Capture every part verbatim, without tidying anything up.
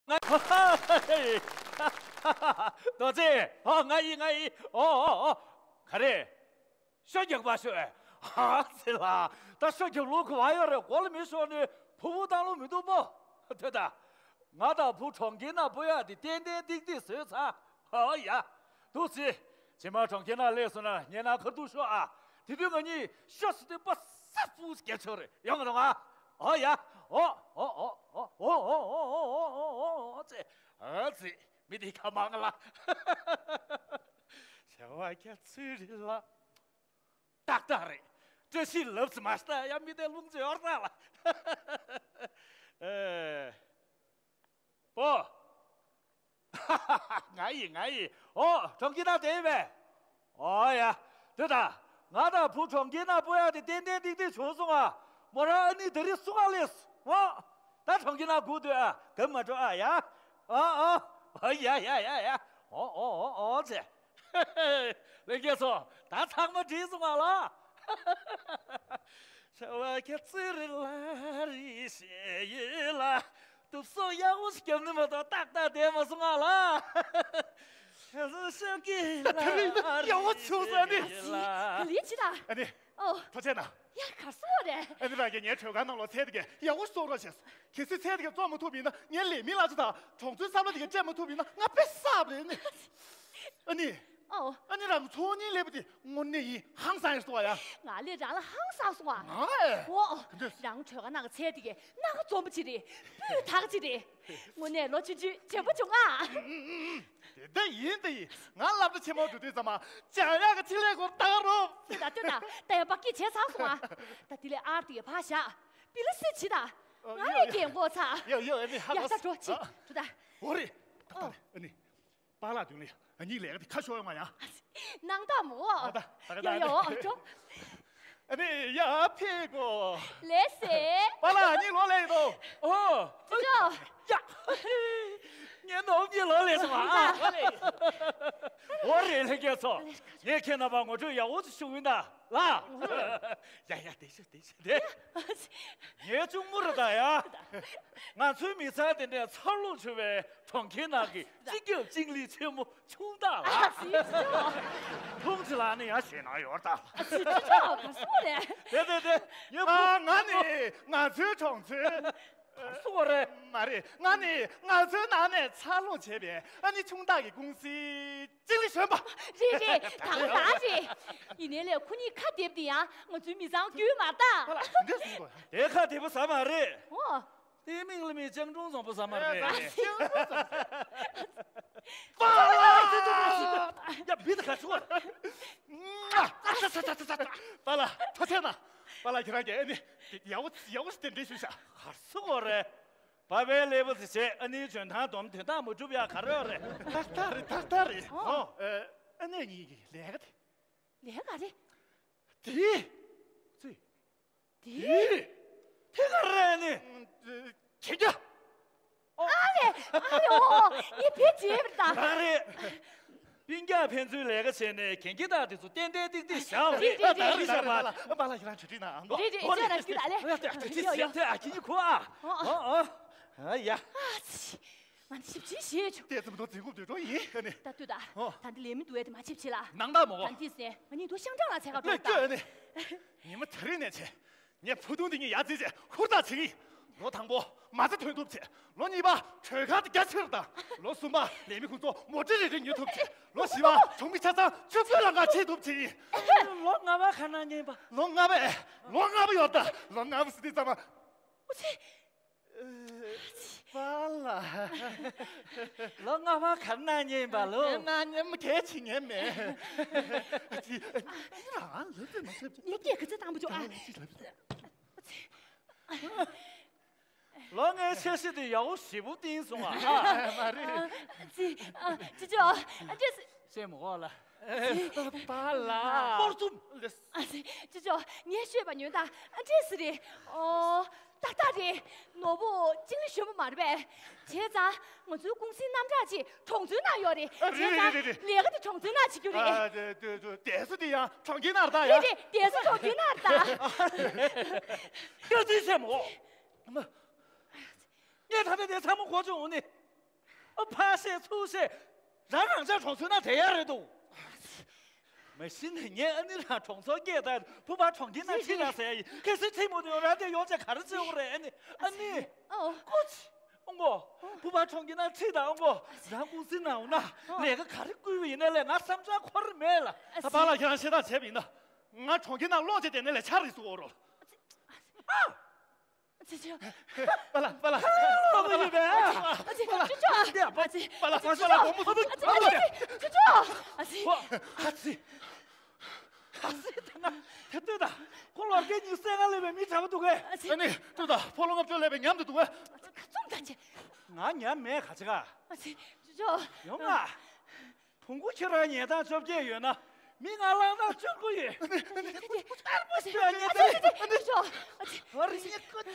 ང་། རྡོ་རྗེ། ཨོ་ང་ཡིན་ང་ཡིན། ཨོ་ཨོ་ཨོ། ག་རེ། ཤོ་རྒྱག་པ་ཤོ། ཨ་ཙི་ལ། ད་ཤོ་རྒྱག་ལུགས་ག་བ་ཡོད་རེད། མགོ་ལ་མི་ཤོར་ནས་ཕུ་བོ་བཏང་ལུགས་མི་འདུག་པོ། ཐོས་ད། ང་དང་བུ་གྲོང་ཁྱེར་ན་སྤོ་ཡག་དེ་ཏན་ཏན་ཏིག་ཏིག་བཟོས་ཚར། ཨོ་ཡ། འདུག་སེ། རྗེས་མ་གྲོང་ཁྱེར་ན་སླེབས་སོང་ན་ངའི་ནང་ཁ་ཐུག་ཤོག་ཨ། དེ་དུས་ང་གཉིས་ཤོ་སི་ཏི་པ་སེ་ཕུ་སི་རྒྱག་ཆོག་རེད། ཡོང་གི་རེད་ང་། ཨོ་ཡ། ཨོ། ཨོ་ཨོ་ཨོ་ཨོ་ཨོ་ཙེ། ཨ་ཙེ། མི་དེ་ཁ་མང་ལ། བྱ་བ་རྒྱ་ཚུལ་རེད་ལ། ཏག་ཏག་རེད། བཀྲ་ཤིས་ལབ་ཙམ་མ་ཤེས་ན་ཡང་མི་དེ་རླུང་ཚོས་ཨོར་ཏག་ལ། ཨེ། པོ། ང་ཡིན་ང་ཡིན། ཨོ་གྲོང་ཁྱེར་ན་བསྡད་ཡིན་པས། ཨོ་ཡ། དེ་ད། ང་དང་བུ་གྲོང་ཁྱེར་ན་སྤོ་ཡག་དེ་ཏན་ཏན་ཏིག་ཏིག་བྱུང་སོང་ཨ། མོ་རང་ཨ་ནི་དེ་རིང་གསུང་ཨ་ལས། ཨོ། ད་གྲོང་ཁྱེར་ན་སྒུག་སྡོད་ཨ། ག་མ་འགྲོ་ཨ་ཡ། ཨོ་ཨོ། ཨོ་ཡ་ཡ་ཡ་ཡ། ཨོ་ཨོ་ཨོ་ཨོ་ཙེ། ལྷན་རྒྱས་ཚོ། ད་ཚང་མ་འགྲིག་སོང་ཨ་ལ། བྱ་བ་ཁྱེད་ཚོས་རེ་ལ་རེ་བྱས་ཡོད་ལ། དུབ་སོ་ཡག་པོ་ཞིག་བརྒྱབ་ནི་མ་གཏོགས་ཏག་ཏག་བསྡད་མ་སོང་ང་ལ། ཤ་ཟ་ཤ་གི་ལ་རེ་ཡག་པོ་བྱུང་ས་ནི། ལ། ལི་ཅི་ད། ཨ་ནི། ཨོ། ཐུགས་རྗེ་གནང་། ཡ་གར་སོང་རེད། ཨ་ནི་རང་གིས་ངའི་གྲོས་ཁང་ནང་ལ་ཚལ་དེ་གས་ཡག་པོ་བཙོང་རོགས་བྱས་སོང་། གལ་སྲིད་ཚལ་དེ་གས་བཙོང་མ་ཐུབ་པ་ཡིན་ན་ངའི་ལས་མི་ལ་ཚོ་དང་གྲོང་ཚོའི་བསམ་བློ་དེ་གས་སྤྲད་མ་ཐུབ་པ་ཡིན་ན་ང་དཔེ་བསགས་པ་རེད་ནི། ཨ་ནི། ཨོ། ཨ་ནི་རང་ཚོ་གཉིས་ལས་པ་དེ་དངོས་གནས་ཡིན་ཧང་སང་ཡོད་སོང་བ་ཡ། ང་ལས་རང་ལ་ཧང་སང་སོང་བ། ང་ཨེ། ཨོ། ག་འདྲས། རང་གྲོས་ཁང་ནང་གི་ཚལ་དེ་གས་སྣ་ཁ་འཛོམས་པ་ཅིག་རེད། སྤུས་དག་ཅིག་རེད། དངོས་གནས་ལོ་ཆུང་ཆུང་བྱེད་པོ་བྱུང་ཨ། དེ་ད་ཡིན་ད་ཡིན། ང་སློབ་གྲྭ་ཆེན་མོ་འགྲོ་དུས་ཙམ་མ་སྦྱང་ཡག་གི་ཆེད་ལས་སྐོར་ལྟ་ག་རོགས། ལྟོས་དང་ལྟོས་དང་། ད་ཡ་པ་སྐྱིད་བྱས་ཚར་སོང་ཨ། ད་དེ་ལས་ཨར་དེ་གས་ཕར་བཞག་པི་ལ་སི་བྱེད་དང་། ང་ལས་རྒན་གོག་ཚ། ཡོ་ཡོ་ཨ་ནི་ཧ་གོ་སོང་། ཡ་ད་འགྲོ་ཕྱིན་འགྲོ་ད། འོ་རེད། ད་ད་རེད་ཨ་ནི། པཱ་ལགས་མདུན་ལ་ཡ། ཨ་ནི་ལས་ཀ་དེ་ཁ་ཤོར་ཡོང་ང་ཡ། སྣང་དག་མོ། ཨ་ད་ད་ད་ཡ་ཡ་འོ་འགྲོ། ཨ་ནི་ཡ་ཕེབས་གོ། ལགས་སེ། པཱ་ལགས་ཨ་ནི་ལོག་སླེབས་ཡོད་དོ། ཨོ། ཅོ་ཅོ། ཡ། ངའི་ནོར་བུ་གཉིས་ལོག་སླེབས་སོང་ཨ། ཨོ་རེད་ལྷན་རྒྱས་ཚོ། ངས་ཁྱེད་རྣམ་པར་ངོ་སྤྲོད་ཡག་པོ་ཞིག་ཞུ་གི་ཡིན་ད། ལ། ཡ་ཡ་བདེ་ཤོག་བདེ་ཤོག་བདེ། ངའི་གཅུང་མོ་རེད་ད་ཡ། ང་ཚོའི་མི་ཚང་དེ་འདྲའི་འཚར་ལོངས་བྱུང་བའི་གྲོང་ཁྱེར་ནང་གི་སྤྱི་ཁྱབ་ཅིང་ལི་ཆེན་མོ་ཆུང་བདག་ལགས། ཨ་ཙི་ཙི། ཐུང་ཅི་ལགས་ནི་ཡང་ཞེད་སྣང་ཡོད་ད། ཨ་ཙི་ཙི་ཙི། ག་སོང་རེད། དེ་དེ་དེ། ངའི་བུ། ཨ་ང་ནི་ང་ཚོའི་གྲོང་ཚོའི། ག་སོང་རེད། མ་རེད། ང་ནི་ང་ཚོའི་ནང་ནས་འཚར་ལོངས་བྱས་པའི་ཨ་ནི་ཆུང་བདག་གི་ཀུང་སི། ཅིང་ལི་གཞོན་པ། རེད་རེད། ད་ལྟ་རེད། ཡིན་ནའི་ལས་ཁོ་གཉིས་ཁ་བདེ་པོ་དེ་ཡང་ང་ཚོའི་མི་ཚང་རྒྱུས་མ་རེད་ད། ཨ་ལ་དེ་འདྲ་གསུངས་དགོས། དེ་ཁ་བདེ་པོ་ཟ་མ་རེད། ཨོ། དེའི་མིང་ལ་མི་སྤྱང་གྲུང་བཟང་པོ་ཟ་མ་རེད། པཱ་ལགས། ཡ་མི་ད་ག་ཚོད། པཱ་ལགས་ཐུགས་རྗེ་གནང་། པཱ་ལགས་ཁྱེད་རང་གིས་ཨ་ནི་ཡག་པོ་ཡག་པོ་ཞིག་གདན་འདྲེན་ཞུས་ཤག་ག་སོང་རེད། པ་ཕའི་ཀླད་པ་དེ་བྱས་ཨ་ནིའི་འཇོན་ཐང་སྡོམ་དོན་དག་མ་འགྲུབ་ཡག་ག་རེ་ཡོད་རེད། ཏག་ཏག་རེད་ཏག་ཏག་རེད། ཨོ། ཨོ། ཨ་ནེ་གཉིས་ཀྱི་ལས་ཀ་དེ། ལས་ཀ་རེད། དེ། ཙི། དེ། དེ་ག་རེ་ནི། ཁྱེད་ཀྱ། ཨ་ལེ། ཨ་ལེ་ཨོ། ངས་བེད་སྤྱད་པ་རེད་ད། ག་རེད། སྤུན་ཀྱག་ཕན་ཚུན་ལས་ཀ་བྱས་ནས་གན་རྒྱ་དག་དེ་ཚོ་ཏན་ཏན་ཏིག་ཏིག་བཞག་རེད་རེད་རེད། རེད་བཞག་པ། པཱ་ལགས་ཁྱེད་རང་གྲ་སྒྲིག་གནང་། རེད་རེད། ཁྱེད་རང་གྲ་སྒྲིག་གནང་ལེ། ཡོ་ཡོ། ཁྱེད་ཀྱི་ཁོ་ཨ། ཨོ་ཨོ། ཨ་ཡ། ཨ་ཙི། ང་ནི་ཞིབ་ཅིང་ཞེས་བྱུང་། ཏེ་ཙམ་དུ་འཛིན་ཁུམ་དུ་འགྲོ་ཡིན་ཨ་ནི། ད་ལྟོས་ད། ཨོ། ད་འདི་ལས་མི་འདུག་ཨེ་དེ་མ་ཆིབ་ཆེ་ལ། ནང་ད་མོ། ད་འདི་ཟེ་ང་གཉིས་དུ་ཤང་ཀྲང་ལ་ཚད་ཁ་ལོས་འགྲོ་ད། ཨ་ནི། ཉི་མ་དེ་རིང་ནས་བྱས། ངས་བུ་ཐུང་འདི་གཉིས་ཡར་འཛིན་བྱས་ཧུར་ཐག་བྱེད་ཀྱི་ཡིན། ལོ་དང་པོ་མ་རྩ་ཐོན་ཐུབ་བྱས། ལོ་གཉིས་པ་གྲོས་ཁང་དུ་རྒྱ་ཆེར་དང་། ལོ་གསུམ་པ་ལས་མི་ཁོང་ཚོ་མོ་ཊ་རེ་རེ་ཉོ་ཐུབ་བྱས། ལོ་བཞི་པ་གྲོང་མི་ཆ་ཚང་ཆུ་ཚོད་ལ་ང་ཆེ་ཐུབ་བྱེད་ཀྱི་ཡིན། ལོ་ལྔ་པ་ག་ན་ཉན་པ། ལོ་ལྔ་པ་ཨེ། ལོ་ལྔ་པ་ཡོད་ད། ལོ་ལྔ་པ་ཟེར་དུས་ཙམ་པ། ཨུ་ཚེ། པཱ་ལགས། ལོ་ལྔ་པ་ག་ན་ཉན་པ་ལོ། ང་ཉན་མ་གལ་ཆེ་ངན་མེད། ཨ་ཙི། ཨ་ནི་རང་ལབ་ཙམ་མ་ཤེས་ཀྱི། ངས་སྐད་ག་ཚོད་བཏང་པ་བྱུང་ཨ། ལོ་ལྔའི་འཆར་གཞི་དེ་ཡག་པོ་ཞེ་པོ་བཏིང་སོང་ཨ། མ་རེད། ཨ་ཙི། ཨ་ཅོ་ཅོ། ཨ་ཅེ། ཤེས་མ་གོ་ལ། པཱ་ལགས། སྤོར་ཙུམ། ཨ་ཙི། ཅོ་ཅོ། ངས་ཤོད་པ་ཉོན་དང་། ཨ་འདྲས་སི་རེད། ཨོ། ཏག་ཏག་རེད། ནོར་བུ་ཅིང་ལི་གཞོན་པ་མ་རེད་པས། བྱས་ཙང་ང་ཚོའི་ཀུང་སིའི་རྣམ་གྲངས་ཅིག་གྲོང་ཚོའི་ནང་ཡོད་རེད། ཨ་བྱས་ཙང་རེད་རེད་རེད། ལས་ཀ་དེ་གྲོང་ཚོའི་ནང་བྱེད་རྒྱུ་རེད། ཨ་དེ་དེ་དེ་དེ་སུ་དེ་ཡང་གྲོང་ཁྱེར་ནང་རེད་ད་ཡ། རེད་རེད། དེ་སུ་གྲོང་ཁྱེར་ནང་རེད་ད། ཀྱ་ཙི་སེ་མོ། ངས་ད་ལྟ་དེ་ཚང་མ་གོ་བྱུང་ནི། ཨ་ཕ་ཤེས་ཚུར་ཤེས། རང་རང་ཅག་གྲོང་ཚོའི་ནང་བསྡད་ཡག་རེད་འདུག་མ་གཞི་ནས་ངས་ཨ་ནི་རང་གྲོང་ཚོར་སྐད་བཏང་། བུ་ཕར་གྲོང་ཁྱེར་ནང་ཁྲིད་དང་ཟེར་ཡ་ཡིན། གལ་སྲིད་ཁྲིད་མ་ཐུབ་ཡོང་རང་དེ་ཡོང་བྱས་ག་རེ་བྱེད་དགོས་རེད། ཨ་ནི་ཨ་ནི། ཨོ། ཀོ་ཆི། ཨོ་མགོ། བུ་ཕར་གྲོང་ཁྱེར་ནང་ཁྲིད་དང་། ཨོ་མགོ། རང་ཀུང་སི་ནང་འོང་ན་ལས་ཀ་ག་རེ་བསྐུལ་བ་ཡིན་ན་ལས། ང་བསམ་འཆར་འཁོར་མེད་ལ། ད་པཱ་ལགས་ཁྱེད་རང་བཤད་སྟངས་བྱས་པ་ཡིན་ན། ང་གྲོང་ཁྱེར་ནང་ལོག་བྱས་བསྡད་ནའི་ལས་ཆགས་རེད་ཟེར་གོ་རོ། ཨ། ཅི་ཅི། པཱ་ལགས་པཱ་ལགས། ཨ་ཅི་ཅི་ཅི་ཅི། ཨ་ཅི། པཱ་ལགས་པཱ་ལགས་པཱ་ལགས། ཨ་ཅི་ཅི་ཅི། ཨ་ཅི། ཨ་ཅི། ཨ་ཅི། ཨ་ཅི་ད་ན་དེ་ལྟོས་དང་། ཁོ་ལོ་བརྒྱ་ཉི་ཤུ་རྩ་ལྔ་སླེབས་པའི་མི་དྲག་པོ་འདུག་གས། ཨ་ཅི། ཨ་ནི་ལྟོས་དང་། ཕོ་ལོ་ལྔ་བཅུ་སླེབས་པའི་ཉམས་དུ་འདུག་གས། ཁ་བཙུམ་ད་ཅི། ང་ཉམས་མེད་ག་ཅི་ག་ཨ་ཅི་ཅི་ཅི། ཡོང་ང་། བོང་གུ་ཁྱེད་རང་ཉལ་ཐང་བཅོ་བརྒྱད་ཡོད་ན། མི་ང་ལངས་ན་བཅུ་དགུ་ཡོད། ཨ་ཅི་ཅི་ཅི། ཨ་ཅི་ཅི་ཅི། ཨ་ཅི་ཅི་ཅི། ཨ་ཅི་ཅི་ཅི།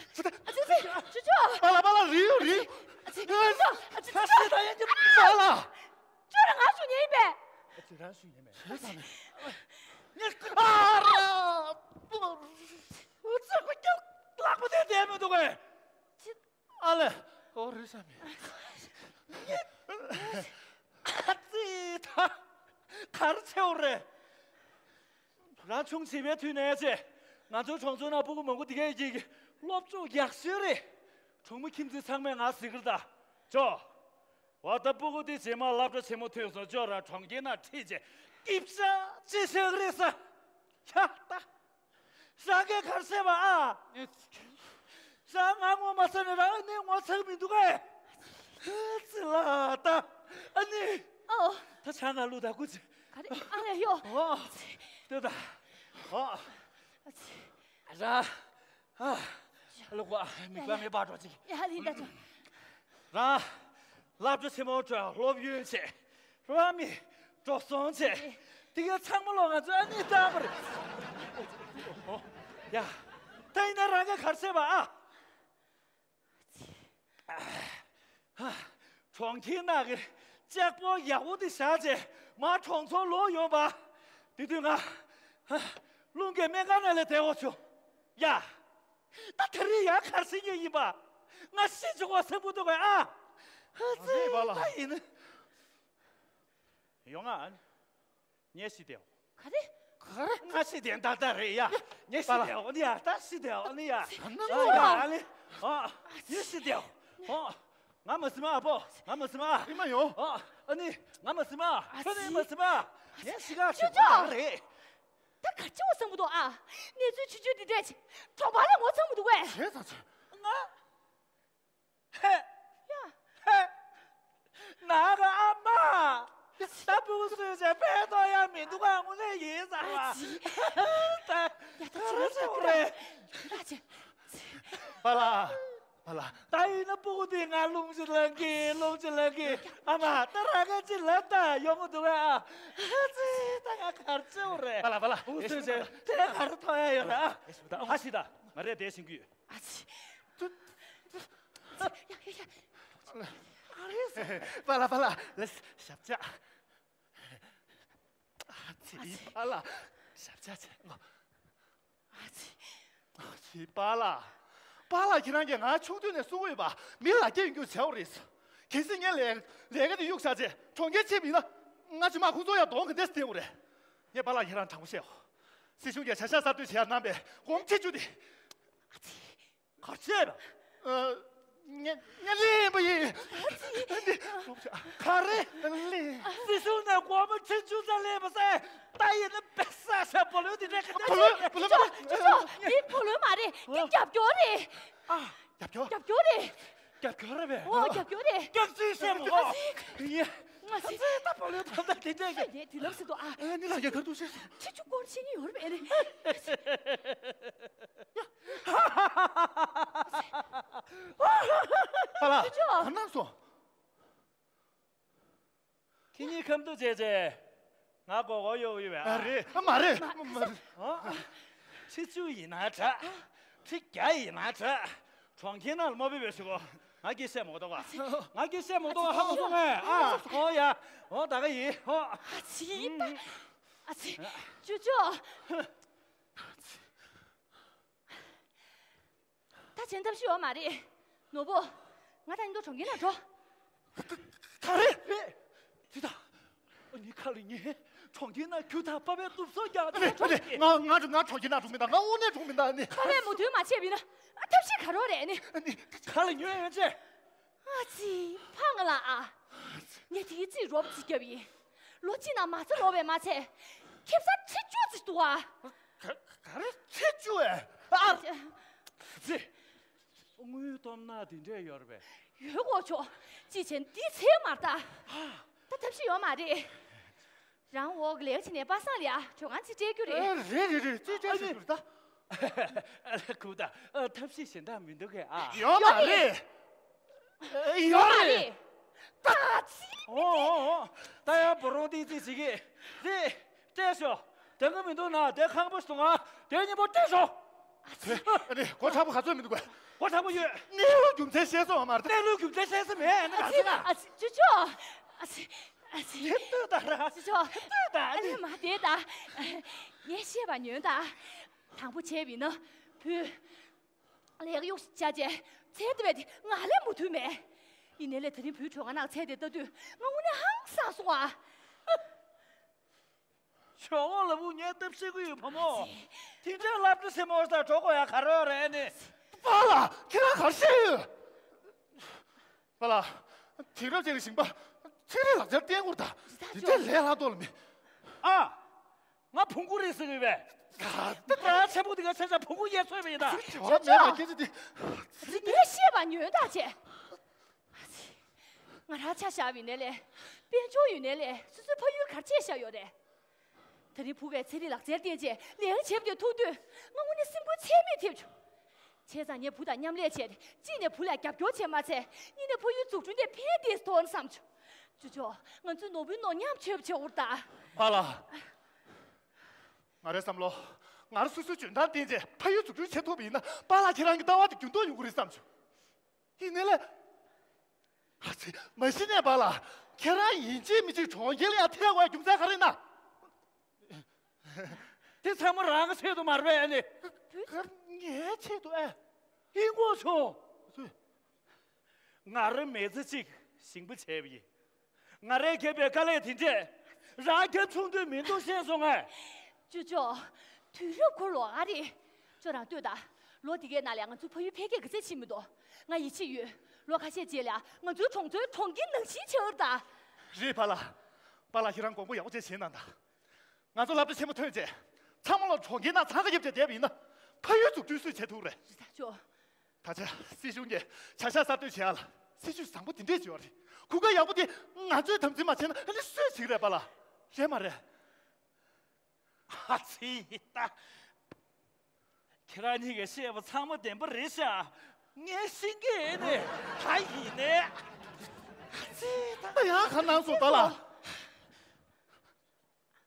ཨ་ཅི་ཅི་ཅི། པཱ་ལགས་པཱ་ལགས། རེད་ཡོད་རེད། ཨ་ཅི་ཅི་ཅི། ཨ་ཅི་ཅི་ཅི། པཱ་ལགས། ཁྱོད་རང་ང་ཞུ་ཉན་ཡིན་པས། ཨ་ཅི་རང་ཞུ་ཉན་མེད། ཨ་ར། ཨུ་ཚུགས་ཀྱི་ལག་པ་དེ་བསྡད་མི་འདུག་གས། ཨ་ལས། ཨོ་རེད་བསམ་མེད། ཨ་ཙི་ད། ག་རེ་བྱེད་འོ་རེད། རང་ཆུང་བྱིས་པའི་དུས་ནས་བྱས། ང་ཚོའི་གྲོང་ཚོའི་ནང་སྤུ་གུ་མང་པོ་འདི་གས་ཀྱི་སློབ་སྦྱོང་ཡག་ཤོས་རེད། གྲོང་མི་ཁྱིམ་མཚེས་ཚང་མས་ང་གཟིགས་ཀྱི་རེད་ད། ཅོ། འོ་ད་སྤུ་གུ་འདི་རྗེས་མ་སློབ་གྲྭ་ཆེན་མོ་ཐོན་སོང་། ཅོ་རང་གྲོང་ཁྱེར་ནང་ཁྲིད་བྱས་སྐྱིད་ཤག་ཅིག་བྱེད་ཀྱི་རེད་ས། ཡ་ད། རང་གིས་ག་རེ་བྱས་པ་ཨ། རང་ང་ངོ་མ་ཚ་ནས་རང་ཨ་ནེ་ངོ་ཚ་གི་མི་འདུག་གས། ཙི་ལ་ད། ཨ་ནེ། ཨོ། ད་ཆང་ང་བླུགས་ད་ཀུ་ཅི། ག་རེ་ཨ་ལས་ཡོ། ཨོ། ལྟོས་ད། ཨོ། ཨ་ཙི། ར། ཨ། ལོག་པ་མིག་པ་མེད་པ་འགྲོ་ཅིག་ཡ་ལིན་ད་ཅོ། ར། སློབ་གྲྭ་ཆེན་མོ་འགྲོ་སློབ་ཡོན་བྱས། ར་མི། འགྲོ་སོང་བྱས། དེ་གའི་ཚང་མ་ལོ་ང་ཚོ་ཨ་ནི་བཏང་པ་རེད། ཡ། ད་ཡིན་ན་རང་གིས་ག་རེ་བྱས་པ་ཨ། གྲོང་ཁྱེར་ནང་གི་ལྕགས་པོ་ཡག་པོ་དེ་བཞག་བྱས་མར་གྲོང་ཚོར་ལོག་ཡོང་པ། དེ་དུས་ང་རླུང་གི་སྨན་ཁང་ནང་ལ་བསྡད་འོ་བྱུང་། ཡ། ད་དེ་རིང་ཡང་གར་སེང་གེ་ཡིན་པ། ང་ཤི་འཇུག་པ་སེམས་པོ་འདུག་གས་ཨ། ཨ་ཙི་ད་ཡིན། ཡོང་ང་། ངས་ཤི་བསྡད་འོ། ག་རེ། ག་རེ། ང་ཤི་བསྡད་ད་ད་རེད་ཡ། ངས་ཤི་བསྡད་འོ་ནི་ཡ། ད་ཤི་བསྡད་འོ་ནི་ཡ། ཨ་ནི། ཨ། ངས་ཤི་བསྡད་འོ། ང་མ་སི་མ་ཨ་པོ། ང་མ་སི་མ་ཨ། ཨི་མ་ཡོང་། ཨ་ནི། ང་མ་སི་མ་ཨ། ཁྱོད་ནི་མ་སི་མ་ཨ། ངས་ཤི་ག་ཤི་བ་རེད། ད་ག་ཅི་འོ་སེམས་པོ་འདུག་ཨ། གནས་ཚུལ་ཆུང་ཆུང་འདི་འདྲས་ཅིག་གྲོགས་པ་ལ་ངོ་ཚ་མི་འདུག་གས། བྱས་ཙང་ཅི། ང་། ཧེ། ཧེ། ནང་གི་ཨ་མ། ད་སྤུ་གུ་གསོས་བྱས་ཕན་ཐོགས་ཡ་མི་འདུག་ག་དངོས་གནས་ཡིན་ཟེར་བ། ད་ཡ་ད་ཅི་རེད་ཟེར་བ་རེད། ད་ཅི། པཱ་ལགས། པཱ་ལགས། ད་ཡིན་ན་སྤུ་གུ་དེ་ང་རླུང་ཅིག་ལངས་གི་རླུང་ཅིག་ལངས་གི་ཨ་མ་ད་རང་ག་ཅིག་ལབ་ད་ཡོང་གི་འདུག་ག་ཨ་ཙི་ད་ང་ག་རེ་བྱེད་དགོས་རེད། པཱ་ལགས་པཱ་ལགས། སྤུ་གུ་གསོས་བྱས་དེ་ག་རེ་ཐོགས་ཡ་ཡོད་རེད་ཨ། ཨ་ཤི་ད་ང་རེ་བསྡད་ཤེས་ཀྱི་ཡོད། ཨ་ཙི། ཡ་ཡ་ཡ། ཨ་རེས། པཱ་ལགས་པཱ་ལགས། ལགས་ཞབས་བཅགས། ཨ་ཙི། པཱ་ལགས་ཞབས་བཅགས་བྱེད་ངོ་། ཨ་ཙི། ཨ་ཙི་པཱ་ལགས། པཱ་ལགས་ཁྱེད་རང་གིས་ང་ཆུང་དུས་ནས་གསུང་གི་ཡོད་པ། མི་ལ་རྒྱ་ཡོད་རྒྱུ་བྱའོ་རེད། གལ་སྲིད་ངས་ལས་ལས་ཀ་དེ་གཡུག་བཞག་རྗེས་གྲོང་ཁྱེར་ཕྱིན་པ་ཡིན་ན། ང་རྗེས་མ་ཁོང་ཚོ་ཡང་གདོང་ག་འདྲས་སེ་བསྟན་དགོས་རེད། ངས་པཱ་ལགས་ཁྱེད་རང་དྲང་པོ་བཤད་འོ། སྲིད་གཞུང་གིས་བྱ་གཞག་གསར་གཏོད་བྱེད་ཡག་གནང་པའི་སྒོར་མོ་ཁྲི་བཅུ་དེ། ག་རེ་བྱས་པ། ཨ། ངས་ངས་ལེན་པ་ཡིན། ག་རེ། ལེན། སྲིད་གཞུང་ནས་སྒོར་མོ་ཁྲི་བཅུ་ཙམ་ལེན་པ་ཟེར། ད་ཡིན་ན་པེ་ས་ཤ་བུ་ལོན་དེ་འདྲ་ག་འདྲ་བྱས། བུ་ལོན་བུ་ལོན། ཅོ་ཅོ་ཅོ། འདི་བུ་ལོན་མ་རེད། འདི་རྒྱབ་སྐྱོར་རེད། ཨ། རྒྱབ་སྐྱོར། རྒྱབ་སྐྱོར་རེད། རྒྱབ་སྐྱོར་རེད་པས། འོ་རྒྱབ་སྐྱོར་རེད། སྐྱག་རྫུན་བཤད་མོ། ཨ་ཙི། ཡེ། ང་ཚོས་ད་བུ་ལོན་ཐོབ་ད་དེ་འདྲས་ཀྱི། ངས་དུས་ལབ་སྲིད་དོ་ཨ། ཨ་ནི་ལ་ཡ་གར་འདུག་ཤེས་སོང་། ཁྱེད་ཚོ་སྐོར་ཤེས་ནི་ཡོད་རེད་པས་ཨ་ནི། པཱ་ལགས། ཅོ་ཅོ། ག་གནང་སོང་། ཁྱེད་གཉིས་ཁ་མདོག་བྱས་བྱས། ང་མགོ་སྐོར་གཡོག་ཡོད་པས་ཨ། ཨ་རེད། ཨ་མ་རེད། མ་མ་རེད། ཨ། ཁྲི་བཅུ་ཡིན་ན་དྲག་ཁྲི་བརྒྱ་ཡིན་ན་དྲག་གྲོང་ཁྱེར་ནང་ལ་མ་ཕེབས་པའི་ཞུ་གོ། ང་སྐད་བཤད་མ་གཏོགས་ཨ། ང་སྐད་བཤད་མ་གཏོགས་ཧ་མ་སོང་ངས་ཨ། ཨོ་ཡ། ཨོ་ད་ག་ཡིན་ཨོ། ཨ་ཙི་ད། ཨ་ཙི། ཅོ་ཅོ། ད་བྱེད་ཐབས་ཤིག་ཡོད་མ་རེད། ནོར་བུ། ང་དང་མཉམ་དུ་གྲོང་ཁྱེར་ནང་འགྲོ། ག་རེ་རེད། དེ་དང་། ཨ་ནི་ཁ་ལ་ཉན། གྲོང་ཁྱེར་ནང་ཁྱོད་དང་པ་ཕའི་གཏུབ་སོ་རྒྱག་ཨ་ནི་ཨ་ནི་ང་ང་ང་གྲོང་ཁྱེར་ནང་འགྲོ་མི་འདུག་ང་དངོས་གནས་འགྲོ་མི་འདུག་ཨ་ནི། ཁ་ལས་མུ་མཐུད་མ་བྱས་པ་ཡིན་ན་ཨ་ཐབས་ཤེས་ག་རེ་རེད་ཨ་ནི། ཨ་ནི། ཁ་ལ་ཉོན་ཡོང་ཅེ། ཨ་ཙི། ཕ་ང་ལ་ཨ། ངས་དེའི་རྩིས་རོབ་ཙི་བརྒྱབ་ཡིན། ལོ་གཅིག་ནང་མ་རྩ་ལོག་པས་མ་ཚད། ཁེ་བཟང་ཁྲི་བཅུ་ཙི་འདུག་ཨ། ག་ག་རེ་ཁྲི་བཅུ་ཨེ། ཨ། ཙི། དངུལ་སྟོབས་ན་དེ་འདྲས་ཡོད་རེད་པས། ཡོད་གོ་ཆོག་ཅི་བྱས་འདི་ཚེ་མར་ལྟ། ད་ཐབས་ཤེས་ཡོད་མ་རེད། རང་འོག་ལས་ཀ་བྱེད་ནས་པ་སངས་ལ་ཡ་གྲོས་ཁང་ཅིག་སྤྲད་རྒྱུ་རེད། ཨ། རེད་རེད་རེད། རྩིས་སྤྲད་ཞུ་རྒྱུ་རེད་ད། ཨ་ལ་ཁུ་ད། ཨ། ཐབས་ཤེས་གཞན་དག་མི་འདུག་གས་ཨ། ཡོད་མ་རེད། ཨ། ཡོད་མ་རེད། ད་ཅི། ཨོ་ཨོ་ཨོ། ད་ཡང་བུ་རོང་ཏི་ཙི་ཅིག་གིས། རེད། སྤྲད་ཤོག་དེ་ག་མི་འདུག་ན་དེ་ཁང་པ་ཞིག་འདུག་ང་དེ་གཉིས་པོ་སྤྲད་ཤོག་ཨ་ནི་སྒོ་ཁྲ་པོ་ག་ཚོད་མི་འདུག་གས། སྒོ་ཁྲ་པོ་ཡོད། གནས་ལུགས་རྒྱུ་མཚན་བཤད་སོང་བ་མ་རེད། གནས་ལུགས་རྒྱུ་མཚན་བཤད་ས་མེད་ན། ཨ་ཙི། ཨ་ཙི། ཅོ་ཅོ། ཨ་ཙི། ཨ་ཙི། དེ་ལྟོས་ད་ར། ཅོ་ཅོ། དེ་ལྟོས་ད། ཨ་ནི་མ་དེ་ད། ངས་བཤད་པ་ཉོན་ད། དང་པོ་བྱས་པ་ཡིན་ན་བུ། ལས་ཀ་གཡོག་བྱ་བྱས་ཚད་དེ་བས་དེ་ང་ལས་མུ་མཐུད་མེད། ཡིན་ནའི་ལས་དེ་རིང་བུའི་གྲོས་ཁང་ནང་ཚད་དེ་ལྟ་དུས་ང་དངོས་གནས་ཧང་སངས་སོང་ཨ། ཇོ་བོ་ལ་བུ་ངས་སྟབས་ཤེས་ཀྱི་ཡོད་བུ་མོ། དེ་འདྲའི་སློབ་གྲྭ་ཆེན་མོ་ཞིག་འགྲོ་དགོས་ཡ་ག་རེ་རེད་ནི། པཱ་ལགས་ཁྱེད་རང་ག་རེ་བཤད་ཡོད། པཱ་ལགས། དེང་རབས་ཅན་གྱི་ཞིང་པ་ཚན་རིག་ལག་ཆར་བསྟེན་དགོས་ད། དེ་འདྲའི་ལས་སླ་དོ་ལ་མེད། ཨ། ང་བོང་གུ་རེད་ཟེར་གི་ཡོད་པས། ད་ད་ཆེན་པོ་དེ་ག་ཆ་ཆ་བོང་གུ་ཡས་ཚོད་མེད་ད། དེ་བ་མེད་པ་ཁྱེད་ཚོ་དེ། ངས་བཤད་པ་ཉོན་ད་བྱས། ང་རང་ཆ་བཞག་ཡིན་ནའི་ལས། དཔལ་འབྱོར་ཡོད་ནའི་ལས་སོ་སོའི་ཕ་ཡུལ་ག་རེ་བྱས་བཞག་ཡོད་རེད། དེ་རིང་བུ་བས་ཚན་རིག་ལག་རྩལ་བསྟེན་བྱས་ལས་ཀ་བྱེད་པ་དེ་ཐུག་དུས་ང་དངོས་གནས་སེམས་འགུལ་ཚད་མེད་ཐེབས་བྱུང་། བྱས་ཙང་ངས་བུ་དང་མཉམ་ལས་བྱས་ཏེ་གཅིག་ནས་བུ་ལ་རྒྱབ་སྐྱོར་བྱས་མ་ཚད་གཉིས་ནས་ཕ་ཡུལ་འཛུགས་སྐྲུན་དེ་ཕན་བདེ་ཐོག་བསམ་བྱུང་། ཅོ་ཅོ། ང་ཚོས་ནོར་བུའི་ནོར་ཉམས་བཅོས་པ་བྱེད་འུར་ད། པཱ་ལགས། ང་རའི་བསམ་བློ། ང་རང་སོ་སོའི་འཇོན་ཐང་བསྟན་བྱས་ཕ་ཡུལ་འཛུགས་སྐྲུན་བྱེད་ཐུབ་པ་ཡིན་ན་པཱ་ལགས་ཁྱེད་རང་གི་ལྟ་བ་དེ་འགྱུར་ལྡོག་ཡོང་གི་རེད་བསམ་བྱུང་། ཡིན་ནའི་ལས། ཨ་ཙི། མ་གཞི་ནས་པཱ་ལགས་ཁྱེད་རང་ཡིན་གཅིག་མིན་གཅིག་གྲོང་ཁྱེར་ལ་ཡར་ཐད་དགོས་རྒྱུ་མཚན་ག་རེ་ཡིན་ན། དེ་ཚང་མ་རང་གི་ཆེད་དུ་མ་རེད་པས་ཨ་ནི། ག་ངའི་ཆེད་དུ་ཨེ། ཡིན་དགོས་བྱུང་། ང་རང་མི་ཚེ་གཅིག་ཞིང་པ་བྱས་པ་ཡིན། ང་རང་རྒན་པའི་དཀའ་ལས་དེ་འདྲས་རང་རྒྱབ་ཆུང་དུས་མི་འདུག་ཤེས་སོང་ངས། ཅོ་ཅོ། དུས་རབས་འཁོར་ལོ་ཨ་རེད། ཅོ་རང་ལྟོས་དང་། ལོ་འདི་གའི་ནང་ལ་ང་ཚོ་ཕ་ཡུལ་འཕེལ་རྒྱས་ག་ཚད་ཕྱིན་མི་འདུག་ང་ཡིད་ཆེས་ཡོད། ལོ་ཁ་ཤས་རྗེས་ལ་ང་ཚོའི་གྲོང་ཚོའི་གྲོང་ཁྱེར་ནང་བཞིན་ཆགས་འུར་ད། རེད་པཱ་ལགས། པཱ་ལགས་ཁྱེད་རང་དགོངས་པ་ཡག་པོ་བྱས་བྱས་གནང་དང་། ང་ཚོ་སློབ་གྲྭ་ཆེན་མོ་ཐོན་རྗེས་ཚང་མ་ལོ་གྲོང་ཁྱེར་ནང་འཚང་ཁ་རྒྱབ་བྱས་བསྡད་པ་ཡིན་ན་ཕ་ཡུལ་འཛུགས་སྐྲུན་སུས་བྱེད་ཐུབ་རེད། རེད་ད་ཅོ། ད་ཆ་སྲིད་གཞུང་གིས་བྱ་གཞག་གསར་གཏོད་བྱེད་ཡ་ལ་སྲིད་ཇུས་བཟང་པོ་དེ་འདྲས་བྱོས་རེད། གོ་སྐབས་ཡག་པོ་དེ་ང་ཚོས་དམ་འཛིན་མ་བྱས་ན་ཨ་ནི་སུས་བྱེད་རེད་པཱ་ལགས། རེད་མ་རེད། ཨ་ཙི་ད། ཁྱེད་རང་གཉིས་ཀྱིས་བཤད་པ་ཚང་མ་བདེན་པ་རེད་ཤག་ངས་ཤེས་ཀྱི་ཡིན་ནི། ད་ཡིན་ནི། ཨ་ཙི་ད། ད་ཡང་ག་གནང་སོང་པཱ་ལགས།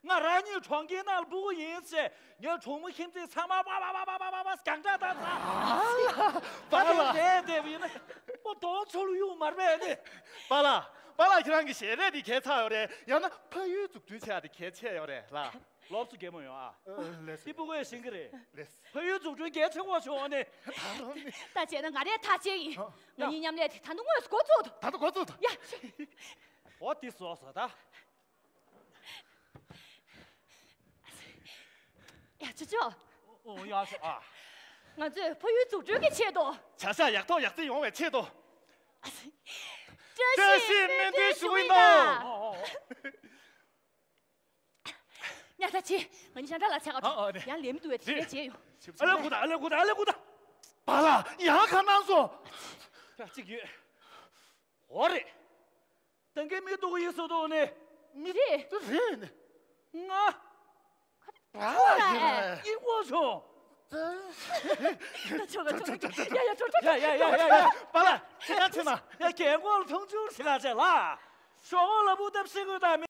ང་རང་གཉིས་གྲོང་ཁྱེར་ནང་ལ་སྤུ་གུ་ཡིན་ཟེར་ངའི་གྲོགས་མོ་ཁྱིམ་མཚེས་ཚང་མ་པ་པ་པ་པ་རྒྱང་གྲགས་བཏང་ཚར། པཱ་ལགས། ད་དེ་བསྡད་པ་ཡིན་ན་ཨོ་དོ་ཚོ་ལ་གཡུག་མར་པས་ནི། པཱ་ལགས། པཱ་ལགས་ཁྱེད་རང་གི་ཞལ་རས་དེ་གལ་ཆགས་ཡོད་རེད། ཡང་ན་ཕ་ཡུལ་འཛུགས་སྐྲུན་བྱེད་ཡ་དེ་གལ་ཆེ་ཡོད་རེད་ལགས། སློབ་གསོ་གལ་མོ་ཡོང་ཨ། ལེགས་སོ། འདི་སྤུ་གུ་ཡ་ཤེས་ཀྱི་རེད། ལེགས་སོ། ཕ་ཡུལ་འཛུགས་སྐྲུན་གལ་ཆེ་བོ་བྱུང་ནི། ད་རུང་ནི། ད་བྱས་ན་ང་རས་ཐག་བཅད་ཡིན། ཨ། ང་གཉིས་མཉམ་ལས་དེ་ད་ནི་དངོས་སུ་འགོ་བཙུགས་ཐུབ། ད་ལྟ་འགོ་བཙུགས་ཐུབ། ཡ། འོ་འདི་བཟོ་བཟོ་ད། ཡ་ཅོ་ཅོ། ཨོ་ཡ་ཤོ་ཨ། ང་ཚོས་ཕ་ཡུལ་འཛུགས་སྐྲུན་གྱི་ཆེད་དུ། བྱ་གཞག་ཡག་ཐོག་ཡག་བརྩེགས་ཡོང་བའི་ཆེད་དུ། བཀྲ་ཤིས་སྨོན་འདུན་ཞུ་གི་ཡིན་ད། ཨོ་ཨོ་ཨོ། ཉ་ད་ཅི། ང་གཉིས་ཤང་ཁྲ་ལ་ཆ་ག་ཨ་ཨ་ནི། ཡང་ལེམ་འདུག་བས་དེ་རེད་བྱས་ཡོང་། ཨ་ལེ་ཁུ་ད་ཨ་ལེ་ཁུ་ད་ཨ་ལེ་ཁུ་ད། པཱ་ལགས་ཡང་ག་གནང་སོང་། ཡ་གཅིག་ཡོད། འོ་རེད། ད་གིན་མི་སྡུག་ཡིན་བཟོ་འདུག་ནི། མི་རེད། དེ་རེད་ནི། ང་། པཱ་ལགས་ཡིན་ན། ཡིན་དགོས་བྱུང་། ད་ཆོག་ག་ཆོག་ག་ཡ་ཡ་ཆོག་ཆོག་ཡ་ཡ་ཡ་ཡ་ཡ། པཱ་ལགས་ཁྱེད་རང་ཕྱིན་ན། ཡ་རྒན་གོག་ལ་མཐོང་ཆུང་ཞིག་ག་བྱས་ལ། ཞོགས་ལ་བུ་ལྟ་བཤད་དགོས་དང་མི།